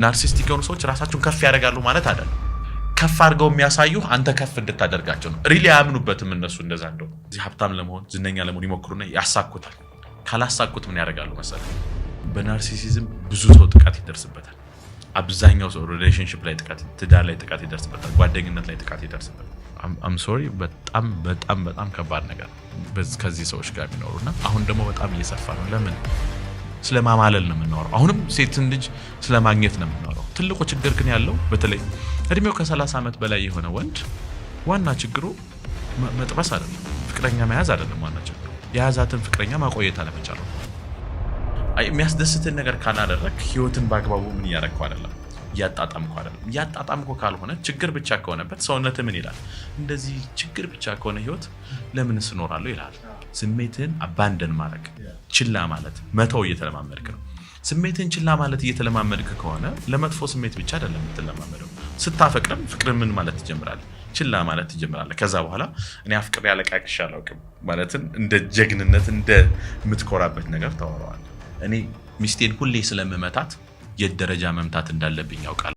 Narcissistic የሆኑ ሰዎች ራሳቸውን ከፍ ያደርጋሉ ማለት አይደለም። ከፍ አድርገው የሚያሳዩ አንተ ከፍ እንድታደርጋቸው ነው። Really አያምኑበትም እነሱ እንደዛ እንደው። እዚህ ሀብታም ለመሆን፣ ዝነኛ ለመሆን ይሞክሩና ያሳኩታል። ካላሳኩት ምን ያደርጋሉ መሰለህ? በ narcissism ብዙ ሰው ጥቃት ይደርስበታል። አብዛኛው ሰው relationship ላይ ጥቃት፣ ትዳር ላይ ጥቃት ይደርስበታል። ጓደኝነት ላይ ጥቃት ይደርስበታል። I'm sorry፣ በጣም በጣም በጣም ከባድ ነገር ከዚህ ሰዎች ጋር የሚኖሩና አሁን ደግሞ በጣም እየሰፋ ነው። ለምን? ስለ ማማለል ነው የምናወራው። አሁንም ሴትን ልጅ ስለ ማግኘት ነው የምናወራው። ትልቁ ችግር ግን ያለው በተለይ እድሜው ከ30 ዓመት በላይ የሆነ ወንድ ዋና ችግሩ መጥበስ አይደለም፣ ፍቅረኛ መያዝ አይደለም። ዋና ችግሩ የያዛትን ፍቅረኛ ማቆየት አለመቻሉ። የሚያስደስትን ነገር ካላደረግ ህይወትን በአግባቡ ምን እያደረግከው አይደለም፣ እያጣጣምከው አይደለም። እያጣጣምከው ካልሆነ፣ ችግር ብቻ ከሆነበት ሰውነት ምን ይላል? እንደዚህ ችግር ብቻ ከሆነ ህይወት ለምን እኖራለሁ ይላል። ስሜትህን abandon ማድረግ፣ ችላ ማለት፣ መተው እየተለማመድክ ነው። ስሜትህን ችላ ማለት እየተለማመድክ ከሆነ ለመጥፎ ስሜት ብቻ አይደለም የምትለማመደው። ስታፈቅርም ፍቅር ምን ማለት ትጀምራለህ? ችላ ማለት ትጀምራለህ። ከዛ በኋላ እኔ አፍቅሬ አለቃቅሼ አላውቅም ማለትን እንደ ጀግንነት፣ እንደ የምትኮራበት ነገር ታወራዋለህ። እኔ ሚስቴን ሁሌ ስለምመታት የት ደረጃ መምታት እንዳለብኝ ያውቃል።